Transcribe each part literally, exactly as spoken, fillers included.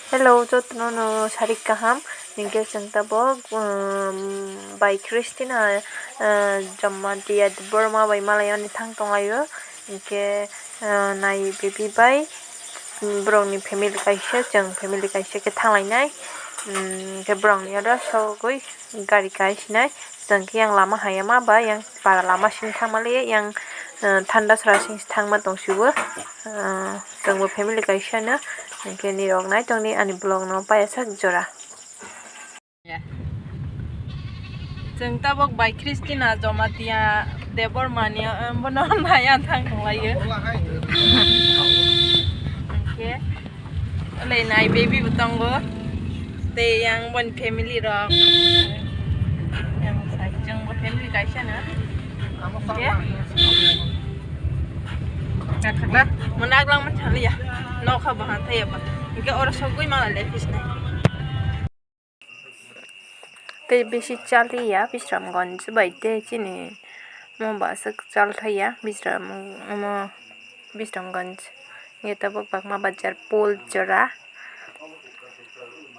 Hello, jotono no sarik kaham. Hinkhe chwng tabok, um, bai Christina, uh, Jamatia Debbarma bai malaiyani thang tonglaio. Hinkhe, uh, nai bibi bai, um, borokni family kaisa, chwng family kaisa khe thanglainai. Um, hinkhe borokni oro sogwi gari kaisinai. Chwng khe yang lama hayama ba yang para lama simi thangmaliya, yang, uh, thanda sra simi thangma tongsibo. Uh, chwngbo family kaisano, hinkhe nirok nai tongdi ani vlog no paiyasak jora. Chwng tabok bai Christina Jamatia Debbarmani, eh, bono naiya thang tonglaio. Hinkhe, le nai baby bo tongo. Tei yang boni family rok. Yang sai chwngbo family kaisano. Hinkhe, Mwnaklang ma thaliya. Nokha bo han thaiya ba. Hinkhe oro sogwi mala le pisnai. Tei bisi chaliya Bisramganj bai tei chini omo ba aswk chal thaiya Bisram omo Bisramganj. Hinkhe tabok Bagma Bazar pol jora.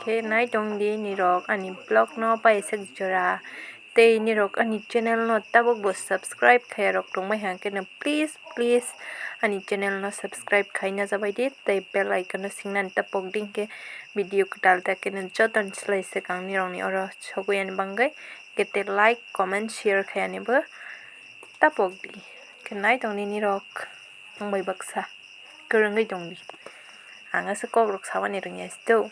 Khe nai tongdi nirok ani vlog no paisuk jora. Tei nirok ani channel no tabok bo subscribe khaiya rok tongbai hwnkhe no please, please ani channel no subscribe khaina jabai di. Tei bell icon no singnani tapok di hinkhe video kwtal ta khe no joto ni slai swkang nirok ni oro sogwi ani bagwi. Khe tei like, comment, share khaiyani bo tapok di. Khe nai tongdi nirok wng bai baksa kwrwngwi tongdi. Ang aswk kok rok samani rwngya se do.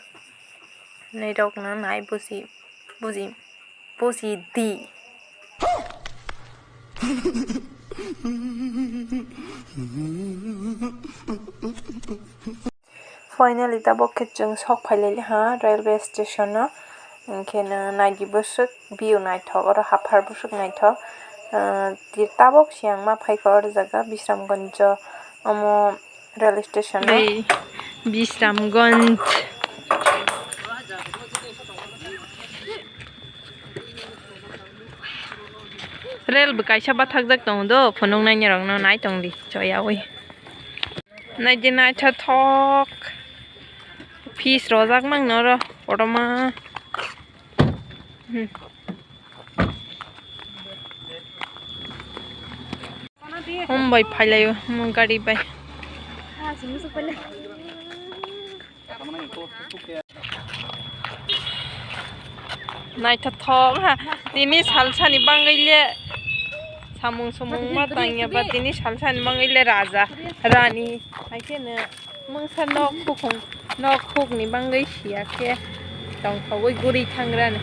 Nirok no nai buji, buji, buji di. Finally, tabok khe chwng sok phailai ha railway station o. Hinkhe no naidi bwswk view naithok, oro haphar bwswk naithok. Ah, tabok se ang ma phaikha oro jaga Bisramganj o, omo rail station o. Bai, Bisramganj. Rail bo kaisa bathakjak tongo do, phunuknaini rokno nai tongdi choyaui. Naidi naithothok piece rojak mang noro kotorma. Hmm. Hom bai phailaio mo gari bai. Naithothok ha, tini salsani bagwi le samung sumung ma tangya ba, tini salsani bagwi le raja rani hai khe no mungsa nok khukung nok khukni bagwi siya khe tongthogwi guri thangrani.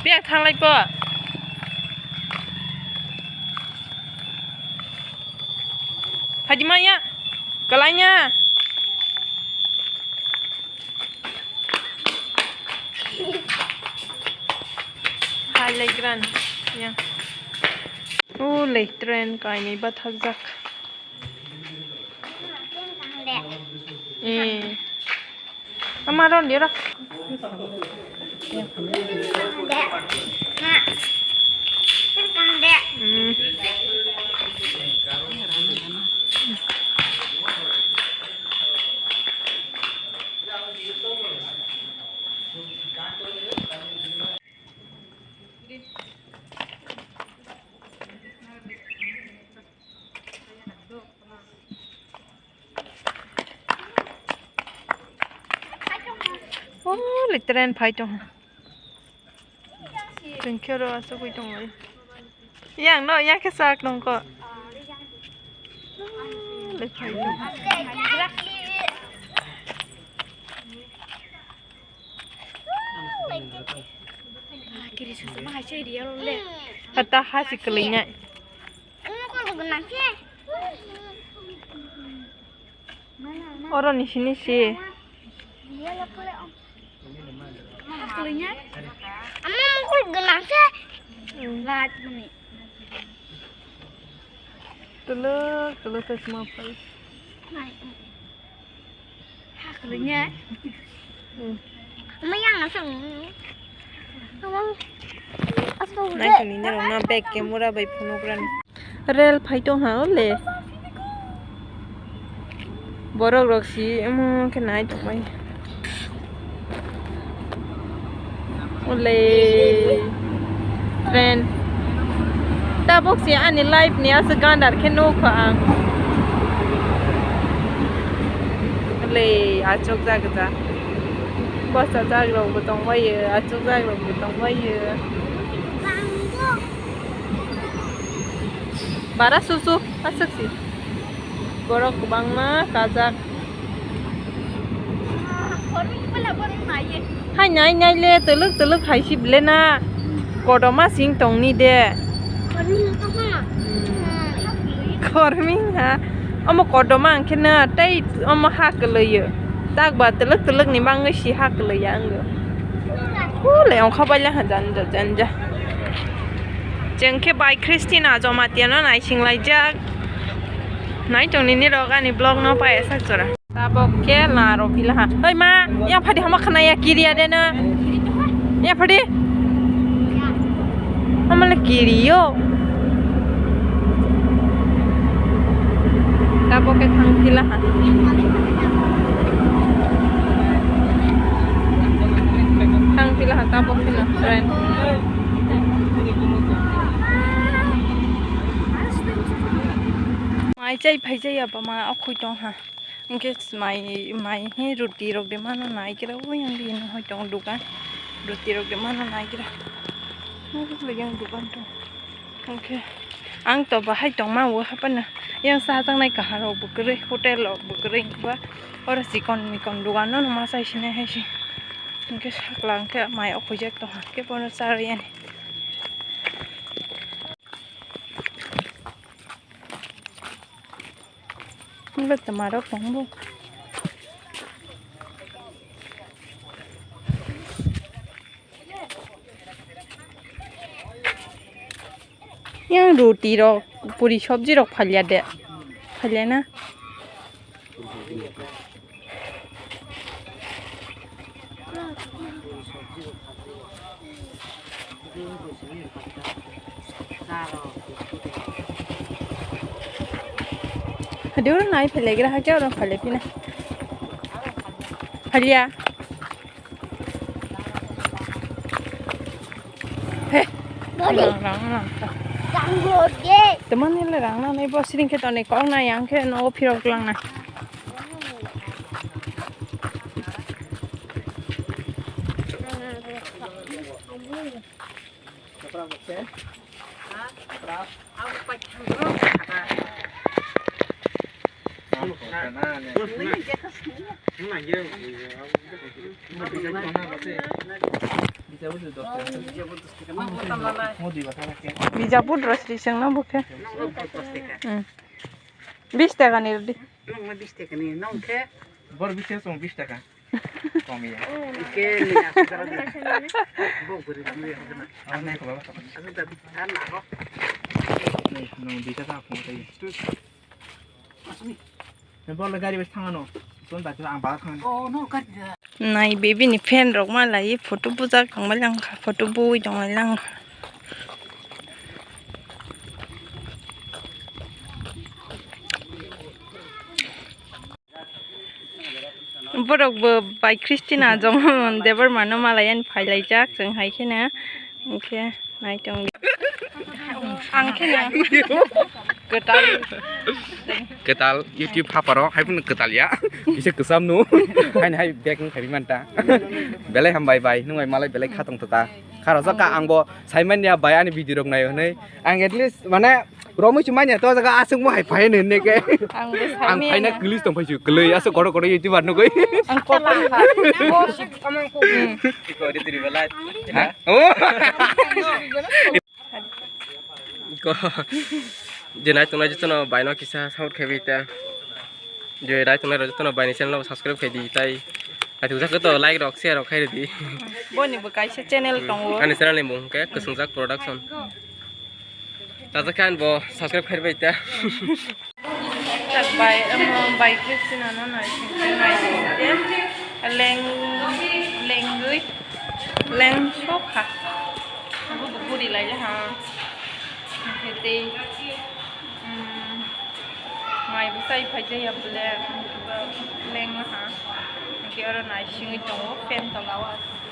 Biyang thanglai po. Phaidi manya, kwlainya. Hai lai gran, ya. O le train kainwi bathakjak. Eh. Ama ron dia ro. Hmm. O le train phai tong. Tengkhe ro asugwi tong lai. Yang no yang khe sak nong ko. Le phai tong. Kiri sasa ma hai se ri ro le. Hata ha si kelinya. Oro ni sini si. Ama mukul gwnang se. Hmm. Lat mani. Tele, tele ta sima pai. Nai. Ha kulunya. Hmm. Ama yang asung. Ama asung. Nai tuni ne rong na bag camera bai phunuk ran. Rel phai tong ha ole. Borok rok si omo khe nai tongmai. Olei. Friend. Tabuk si ani life ni aswk gandar khe nukha ang. Olei, achuk jak jak. Bwsajak rok bo tongbaio, achuk jak rok bo tongbaio. Bara susu, aswk si. Borok kwbangma kajak. Hai nai nai le, twlwk twlwk hai si ble na. Kotorma sing tong ni de. Korming ha. Omo kotorma ang khe na, tei omo ha kwlwi o. Tak ba twlwk twlwk ni mangwi si ha kwlwi ya wng o. Ulai ongkha bai le ha janja janja. Chwng khe bai Christina Jamatia no naising laijak. Nai tong nini rok ani vlog no pai sak jora. Tabok khe la rw phi la ha. Oi ma, yang phadi hama khna ya kiri ya de na. Yang phadi. Hama le kiri yo. Tabok khe thang phi la ha. Thang phi la ha tabok khe na friend. Mai chai phai chai ya ba ma okhoi tong ha. Hwnkhe mai, mai he roti rok de mano naigra, ui ang bini hai tong dukan, roti rok de mano naigra, ui yang dukan tong. Hwnkhe ang to bahai tongma o hapano, yang chajaknai kaham rok bo kwrwi, hotel rok bo kwrwi, hwnkhe ba oro chikon mikon dukan no ma chai sinai hai se, hwnkhe sakla hwnkhe mai o khuijak tong hwnkhe bono cha rw yani. Hwnba tongmarok tongo. Yang roti rok, puri, sabji rok phalya de? Phalya na? Hadi oro nai phailaikra, hakhe oro phailaiphinai. Phalya. He. Rang, rang, rang. Tamani le rang nanai bo siring khe tonwi kok nai ang khe nogo phirok langnai. Bijapur rosri sengno bokhe. Hmm. Bis taka ni rwdi. Nokno bis taka ni, nokhe. Bor bis taka, chwng bis taka. Komiya. Ike ni asuk dara di. Bo guri di, ni asuk dara. Ang nai ko baba. Asuk dara di, ang nai ko. Nai, nung bisa ta phone tai. Asuk ni. Bol gari bes thangano. Son da ang ba thang. Oh, no, gari da. Nai baby ni fan rok ma lai photo bujak tong lai lang kha, photo bui tong lai lang kha. Borok bo bai Christina Jongmon Debbarma no malai ani phailaijak chwng hai kheno, hwnkhe nai tong ang kheno kwtal. Kwtal YouTube haparo hai phano kwtal ya, kisa kwcham no, haino hai bag wng phai manta, belai hambai bai, nwng bai malai belai kha tong tata, kha rojak kha ang bo. Saimanya bai ani video rok naio hwnwi. Ang at least mane romwi se manya to jaga aswk mo hai phai hwnwi hwnwi khe. Ang bo ang saimanya phaina kwlwi tong phai su kwlwi aswk kotor kotor YouTuber nugwi. Ang kotor kha. Bo si kamang ko. Hmm. Iko di tiri belai. Ha? Oh. Ko je nai tongnai jotono bai no kisa support khe bi ta. Je rai tongnai rok jotono bai ni channel o subscribe khai di tai. Athuk jak to like rok share rok khai di. Boni bo kaisa channel tongo. Ani channel ni mung khe Kwswngjak Production. Tajakhe ani bo subscribe khai bai ta. Tak bai, omo bai Christina no nai sing nai sing te leng lengwi leng sokha. Bo bo puri lai ha. Khe tei, mm, mai bo Tai phaijaya black, black no ha. Hingke oro naisingwi tongo, fan tola o aswk.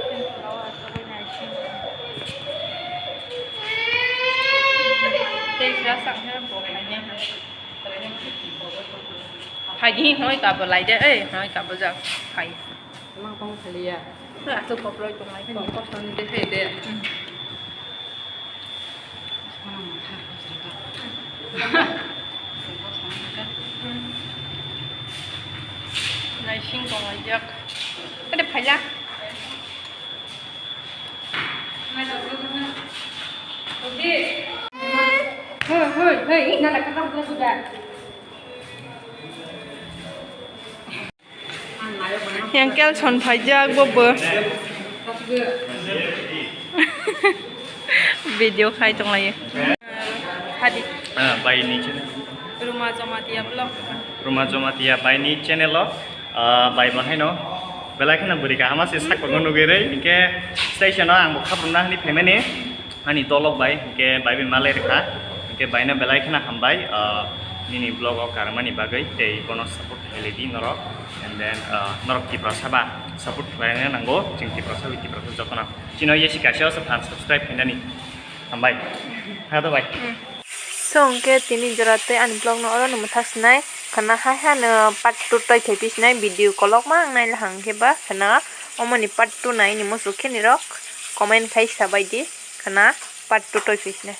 Fan tola o aswk naisingwi. Tei jwra chang khe bo khainai ha. Phaidi hoi kabo lai de, ei, hoi kabo jak phai. Mang tong khaliya. Aswk koploi tonglai ko. Koploi de, de. Naising tonglaijak. Kade phaila? Hoi, hoi, hoi, ih, nana kakak buka buka. Yang Kelson phaijak bo bo. Video khai tonglaio. Hadi. Ah, bai ni channel. Ruma Jamatia vlog. Ruma Jamatia bai ni channel o, ah, bai bo haino belai kheno bwrwi kaham se sakbo nugwi rwi, hinkhe station o ang bo khaprumna hwnwi phaimani. Ani dolok bai, hinkhe bai bai malai rwkha, hinkhe baino belai kheno hambai, ah, nini vlog o karmani bagwi, tei bono support khlaidi norok, and then, ah, norok Tiprasa ba support khlaina nango, chwng Tiprasa bai Tiprasa jotono. Chini yesi kaisa o se fan subscribe khainani hambai. Ha to bai. So, hinkhe tini jora tei ani vlog no oro no mwthang sinai, khwna hai hano part two toi thai phi sinai, video kolokma ang nai lahang khe ba khwna omoni part two nai ni muchuk khe nirok comment khai sabai di, khwna part two toi phi sinai.